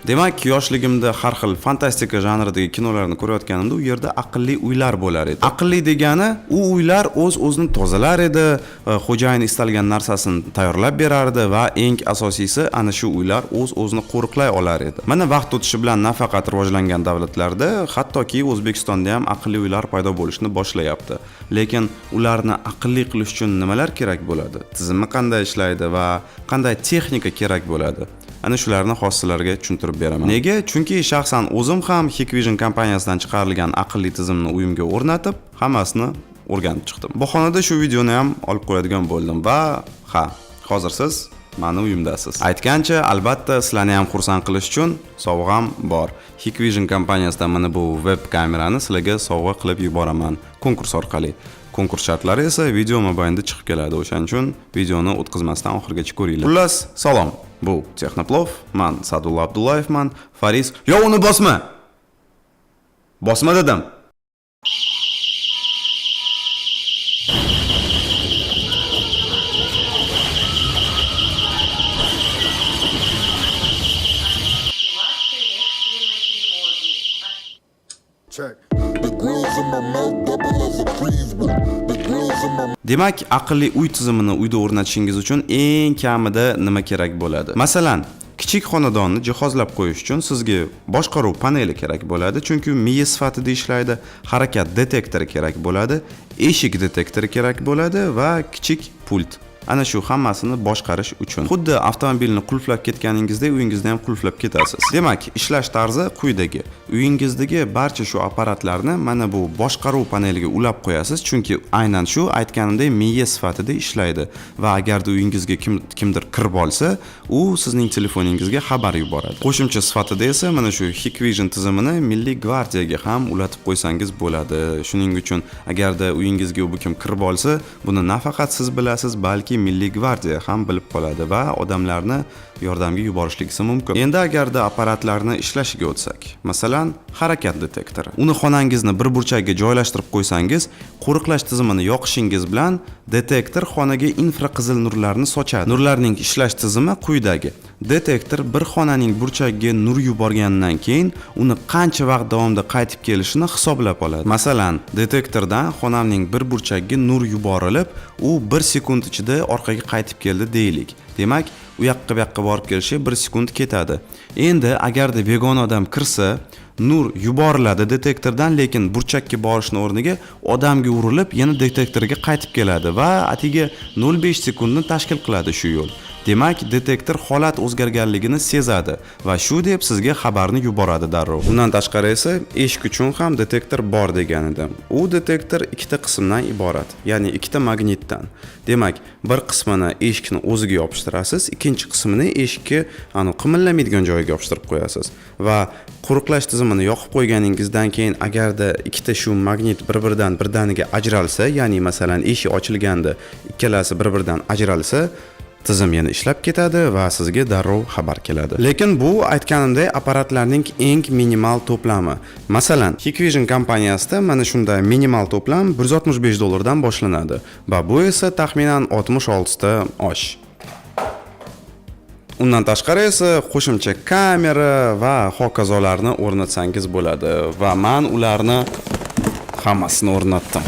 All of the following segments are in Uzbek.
Demak, yoshligimda har xil fantastika janridagi kinolarni ko'rayotganimda u yerda aqlli uylar bo'lar edi. Aqlli degani u uylar o'z-o'zini tozalar edi, xo'jayin istalgan narsasini tayyorlab berardi va eng asosiysi ana shu uylar o'z-o'zini qo'riqlay olar edi. Mana vaqt o'tishi bilan nafaqat rivojlangan davlatlarda, hattoki O'zbekistonda ham aqlli uylar paydo bo'lishni boshlayapti. Lekin ularni aqlli qilish uchun nimalar kerak bo'ladi? Tizimi qanday ishlaydi va qanday texnika kerak bo'ladi? Ana shularni hozir sizlarga tushuntirib beraman. Nega? Chunki shaxsan o'zim ham Hikvision kompaniyasidan chiqarilgan aqlli tizimni uyimga o'rnatib, hammasini o'rganib chiqdim. Bu xonada shu videoni ham olib qo'yadigan bo'ldim va ha, hozir siz mani uyimdasiz. Aytgancha, albatta sizlarni ham xursand qilish uchun sovg'am bor. Hikvision kompaniyasidan mana bu web kamerani sizlarga sovg'a qilib yuboraman konkurs orqali. Konkurs shartlari esa video mobaynida chiqib keladi. O'shaning uchun videoni o'tkazmasdan oxirigacha ko'ringlar. Xullas, salom. Bu Texnoplov, man Sadulla Abdullayevman, Faris. Yo, uni bosma. Bosma dedim. Check. The grills in my mouth double as a freeze whip. The grills in my Demak, aqlli uy tizimini uyda o'rnatishingiz uchun eng kamida nima kerak bo'ladi? Masalan, kichik xonadonni jihozlab qo'yish uchun sizga boshqaruv paneli kerak bo'ladi, chunki miya sifatida ishlaydi, harakat detektori kerak bo'ladi, eshik detektori kerak bo'ladi va kichik pult. Ana shu hammasini boshqarish uchun. Xuddi avtomobilni qulflab ketganingizdek uyingizni ham qulflab ketasiz. Demak, ishlash tarzi quyidagi. Uyingizdagi barcha shu apparatlarni mana bu boshqaruv paneliga ulab qo'yasiz, chunki aynan shu aytganimdek miya sifatida ishlaydi va agarda uyingizga kimdir kirib olsa, u sizning telefoningizga xabar yuboradi. Qo'shimcha sifatida esa mana shu Hikvision tizimini Milliy gvardiyaga ham ulatib qo'ysangiz bo'ladi. Shuning uchun agarda uyingizga u kim kirib olsa, buni nafaqat siz bilasiz, balki Milliy gvardiya ham bilib qoladi va odamlarni yordamga yuborishligi mumkin. Endi agarda apparatlarni ishlashiga o'tsak, masalan, harakat detektori. Uni xonangizni bir burchagiga joylashtirib qo'ysangiz, qo'riqlash tizimini yoqishingiz bilan detektor xonaga infraqizil nurlarni sochadi. Nurlarning ishlash tizimi quyidagi. Detektor bir xonaning burchagiga nur yuborganidan keyin uni qancha vaqt davomida qaytib kelishini hisoblab oladi. Masalan, detektordan xonamning bir burchagiga nur yuborilib, u 1 sekund ichida orqaga qaytib keldi deylik. Demak, u yoqqa bu yoqqa borib kelishi 1 sekund ketadi. Endi agarda begona odam kirsa, nur yuboriladi detektordan, lekin burchakka borishni o'rniga odamga urilib, yana detektorga qaytib keladi va atigi 0.5 sekundni tashkil qiladi shu yo'l. Demak, detektor holat o'zgarganligini sezadi va shu deb sizga xabarni yuboradi darrov. Undan tashqari esa eshik uchun ham detektor bor degan edim. U detektor ikkita qismdan iborat, ya'ni ikkita magnitdan. Demak, bir qismini eshikni o'ziga yopishtirasiz, ikkinchi qismini eshikka anu qimillamaydigan joyiga yopishtirib qo'yasiz va qo'riqlash tizimini yoqib qo'yganingizdan keyin agarda ikkita shu magnit bir-biridan birdaniga ajralsa, ya'ni masalan eshik ochilganda ikkalasi bir-biridan ajralsa, tizim yana ishlab ketadi va sizga darrov xabar keladi. Lekin bu aytganimdek apparatlarning eng minimal to'plami. Masalan, Hikvision kompaniyasida mana shunday minimal to'plam 165 dollardan boshlanadi va bu esa taxminan 66 ta osh. Undan tashqari esa qo'shimcha kamera va hokazolarni o'rnatsangiz bo'ladi va men ularni hammasini o'rnatdim.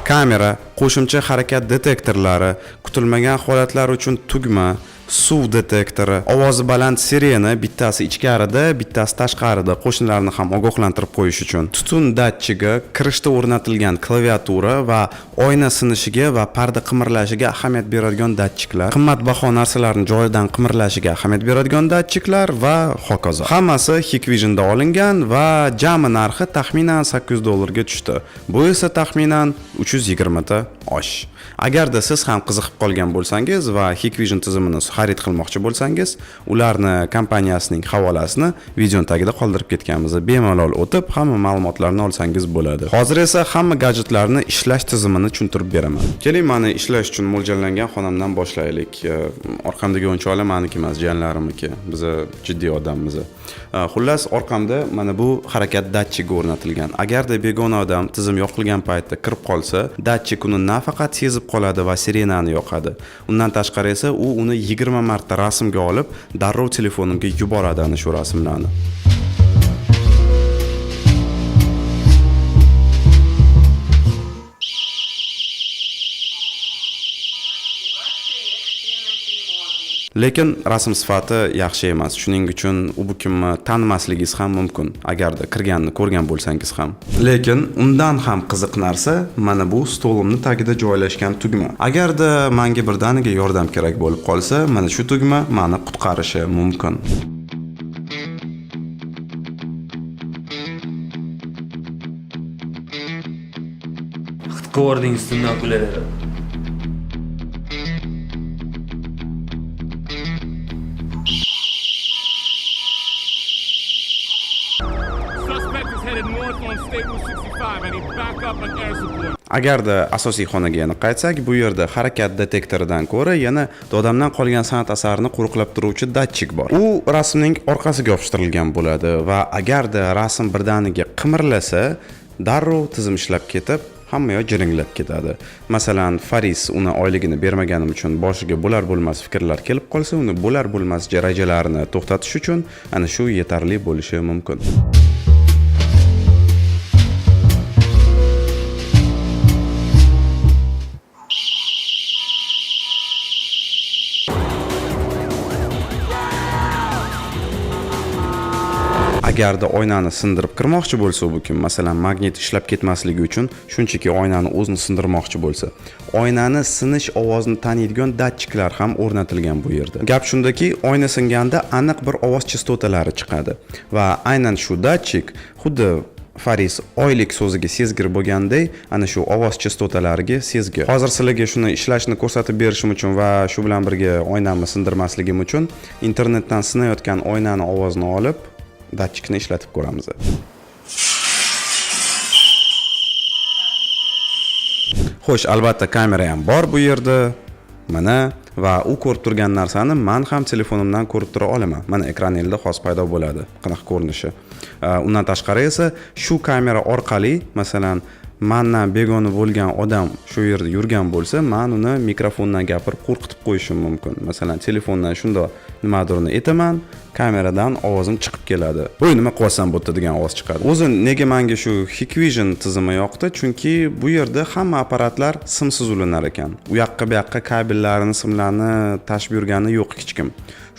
Kamera, qo'shimcha harakat detektorlari, kutilmagan holatlar uchun tugma, suv detektori, ovozi baland sirena, bittasi ichkarida, bittasi tashqarida, qo'shnilarni ham ogohlantirib qo'yish uchun, tutun datchigi, kirishda o'rnatilgan klaviatura va oyna sinishiga va parda qimirlashiga ahamiyat beradigan datchiklar, qimmatbaho narsalarni joyidan qimirlashiga ahamiyat beradigan datchiklar va hokazo. Hammasi Hikvisionda olingan va jami narxi taxminan 800 dollarga tushdi. Bu esa taxminan 320 ta osh. Agarda siz ham qiziqib qolgan bo'lsangiz va Hikvision tizimini xarid qilmoqchi bo'lsangiz, ularni kompaniyasining havolasini videoni tagida qoldirib ketganmiz. Bemalol o'tib, hamma ma'lumotlarni olsangiz bo'ladi. Hozir esa hamma gadjetlarni ishlash tizimini tushuntirib beraman. Keling, mani ishlash uchun mo'ljallangan xonamdan boshlaylik. Orqamdagi o'yinchoqlar maniki emas, jiyanlarimniki. Biz jiddiy odammiz. Xullas, orqamda mana bu harakat datchigi o'rnatilgan. Agarda begona odam tizim yoqilgan paytda kirib qolsa, datchik uni nafaqat sezib qoladi va sirenani yoqadi. Undan tashqari esa u uni 20 marta rasmga olib, darrov telefonimga yuboradi ana shu rasmlarni. Lekin rasm sifati yaxshi emas. Shuning uchun u bu kimni tanimasligingiz ham mumkin, agarda kirganini ko'rgan bo'lsangiz ham. Lekin undan ham qiziq narsa mana bu stolimni tagida joylashgan tugma. Agarda menga birdaniga yordam kerak bo'lib qolsa, mana shu tugma meni qutqarishi mumkin. Xit qilib ustimdan kulaveradi. Suspect is headed north on State Route 65. I need backup and air support. Agarda asosiy xonaga yana qaytsak, bu yerda harakat detektoridan ko'ra yana dodamdan qolgan san'at asarini qo'riqlab turuvchi datchik bor. U rasmning orqasiga yopishtirilgan bo'ladi va agarda rasm birdaniga qimirlasa, darrov tizim ishlab ketib, hamma yoq jiringlab ketadi. Masalan, Faris uni oyligini bermaganim uchun boshiga bo'lar bo'lmas fikrlar kelib qolsa, uni bo'lar bo'lmas rejalarini to'xtatish uchun ana shu yetarli bo'lishi mumkin. Agarda oynani sindirib kirmoqchi bo'lsa bu kim, masalan, magnit ishlab ketmasligi uchun shunchaki oynani o'zini sindirmoqchi bo'lsa, oynani sinish ovozini taniydigan datchiklar ham o'rnatilgan bu yerda. Gap shundaki, oyna singanda aniq bir ovoz chastotalari chiqadi va aynan shu datchik xuddi Faris oylik so'ziga sezgir bo'lganday, ana shu ovoz chastotalariga sezgir. Hozir sizlarga shuni ishlashini ko'rsatib berishim uchun va shu bilan birga oynamni sindirmasligim uchun internetdan sinayotgan oynani ovozini olib, datchikni ishlatib ko'ramiz. Xo'sh, albatta kamera ham bor bu yerda. Mana va u ko'rib turgan narsani man ham telefonimdan ko'rib tura olaman. Mana ekraningizda hozir paydo bo'ladi qanaqa ko'rinishi. Undan tashqari esa shu kamera orqali, masalan, mandan begona bo'lgan odam shu yerda yurgan bo'lsa, man uni mikrofondan gapirib qo'rqitib qo'yishim mumkin. Masalan, telefondan shundoq nimadirni aytaman, kameradan ovozim chiqib keladi. "Voy, nima qilyapsan bu yerda?" degan ovoz chiqadi. O'zi nega menga shu Hikvision tizimi yoqdi? Chunki bu yerda hamma apparatlar simsiz ulanar ekan. U yoqqa bu yoqqa kabellarini, simlarni tashib yurgani yo'q hech kim.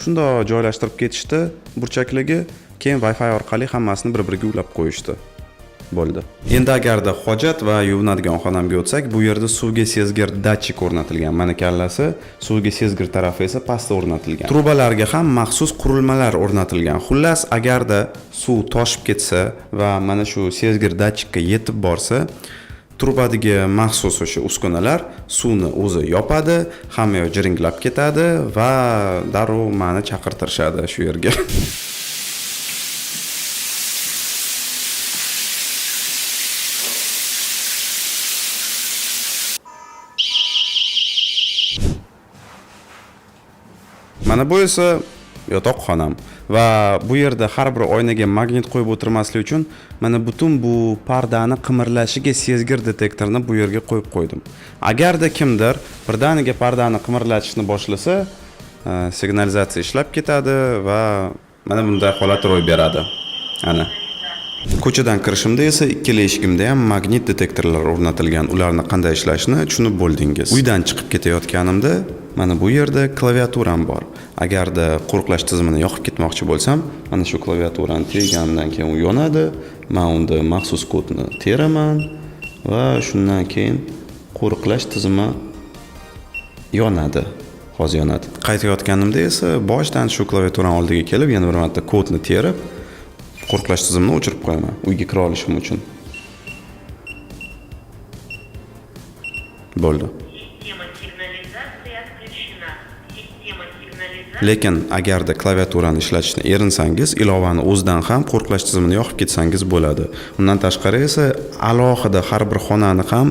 Shundoq joylashtirib ketishdi burchakligi, keyin Wi-Fi orqali hammasini bir-biriga ulab qo'yishdi. Bo'ldi. Endi agarda hojat va yuvinadigan xonamga o'tsak, bu yerda suvga sezgir datchik o'rnatilgan. Mana kallasi, suvga sezgir tarafi esa pastda o'rnatilgan. Trubalarga ham maxsus qurilmalar o'rnatilgan. Xullas, agarda suv toshib ketsa va mana shu sezgir datchikka yetib borsa, trubadagi maxsus o'sha uskunalar suvni o'zi yopadi, hamma yoq jiringlab ketadi va darrov mani chaqirtirishadi shu yerga. Mana bu esa yotoqxonam va bu yerda har bir oynaga magnit qo'yib o'tirmaslik uchun mana butun bu pardani qimirlashiga sezgir detektorni bu yerga qo'yib qo'ydim. Agarda kimdir birdaniga pardani qimirlatishni boshlasa, signalizatsiya ishlab ketadi va mana bunday holat ro'y beradi. Ana. Ko'chadan kirishimda esa ikkala eshigimda ham magnit detektorlar o'rnatilgan. Ularni qanday ishlashini tushunib bo'ldingiz. Uydan chiqib ketayotganimda mana bu yerda klaviaturam bor. Agarda qo'riqlash tizimini yoqib ketmoqchi bo'lsam, mana shu klaviaturani terganimdan keyin u yonadi. Men unda maxsus kodni teraman va shundan keyin qo'riqlash tizimi yonadi. Hozir yonadi. Qaytayotganimda esa boshidan shu klaviaturani oldiga kelib, yana bir marta kodni terib, qo'riqlash tizimini o'chirib qo'yaman uyga kira olishim uchun. Bo'ldi. Система сигнализации отключена. Система сигнализации... Lekin agarda klaviaturani ishlatishni erinsangiz, ilovani o'zidan ham qo'riqlash tizimini yoqib ketsangiz bo'ladi. Undan tashqari esa alohida har bir xonani ham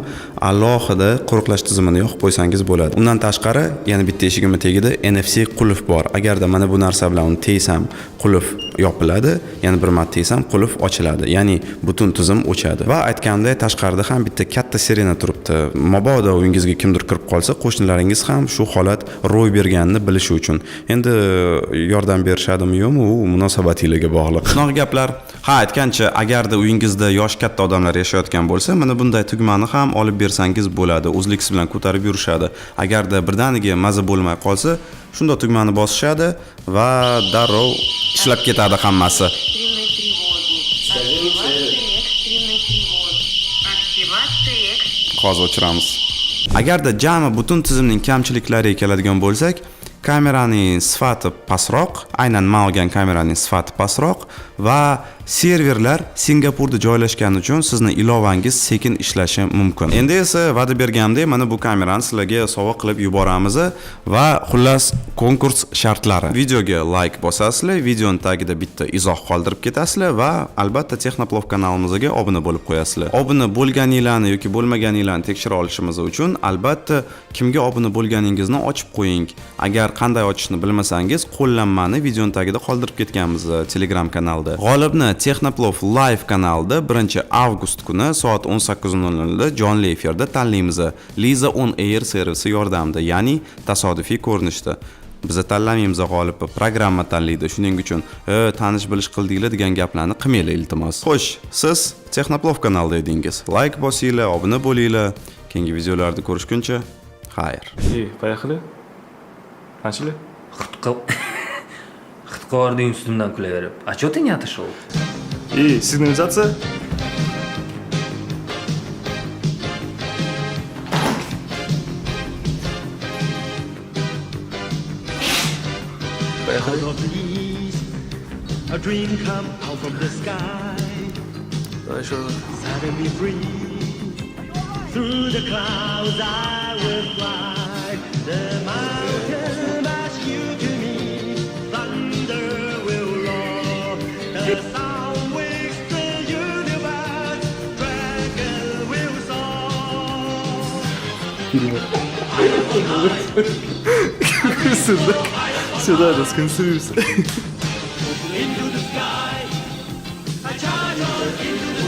alohida qo'riqlash tizimini yoqib qo'ysangiz bo'ladi. Undan tashqari yana bitta eshigimni tagida NFC qulf bor. Agarda mana bu narsa bilan uni tegsam, qulf yopiladi, yana bir marta tegsam, qulf ochiladi, ya'ni butun tizim o'chadi. Va aytganimdek, tashqarida ham bitta katta sirena turibdi. Mabodo uyingizga kimdir kirib qolsa, qo'shnilaringiz ham shu holat ro'y berganini bilishi uchun. Endi yordam berishadimi, yo'qmi, u munosabatinglarga bog'liq. Shunaqa gaplar. Ha, aytgancha, agarda uyingizda yosh katta odamlar yashayotgan bo'lsa, mana bunday tugmani ham olib bersangiz bo'ladi. Uzluksiz bilan ko'tarib yurishadi. Agarda birdaniga maza bo'lmay qolsa, shunda tugmani bosishadi va darrov ishlab ketadi hammasi. Экстренной тревоги. Активация экстренной тревоги. Активация экстренной Hozir o'chiramiz. Agarda jami butun tizimning kamchiliklariga keladigan bo'lsak, kameraning sifati pastroq, aynan man olgan kameraning sifati pastroq va serverlar Singapurda joylashgani uchun sizni ilovangiz sekin ishlashi mumkin. Endi esa va'da berganimdek, mana bu kamerani sizlarga sovg'a qilib yuboramiz. Va xullas, konkurs shartlari: videoga layk bosasizlar, videoni tagida bitta izoh qoldirib ketasizlar va albatta Texnoplov kanalimizga obuna bo'lib qo'yasizlar. Obuna bo'lganinglarni yoki bo'lmaganinglarni tekshira olishimiz uchun albatta kimga obuna bo'lganingizni ochib qo'ying. Agar qanday ochishni bilmasangiz, qo'llanmani videoni tagida qoldirib ketganmiz, Telegram kanalida. G'olibni Texnoplov Live kanalida 1 avgust kuni soat 18:00 da jonli efirda tanlaymiz. Liza On Air servisi yordamida, ya'ni tasodifiy ko'rinishda. Biza tanlamaymiz g'olibni, programma tanlaydi. Shuning uchun tanish bilish qildinglar degan gaplarni qilmanglar, iltimos. Xo'sh, siz Texnoplov kanalida edingiz. Layk bosinglar, obuna bo'linglar. Keyingi videolarda ko'rishguncha, xayr. И, поехали. Начали? Xit qilib ustimdan kulaverib. А чё ты не отошел? И сигнализация. Поехали. Out of the east, a dream come out from the sky, Давай еще раз. Setting me free. Through the clouds I will fly. The mountain must you to me. Thunder will roar. The sound wakes the universe. Dragon will soar. Сюда, сюда, да, сконцентрируйся. Into the sky. I charge on into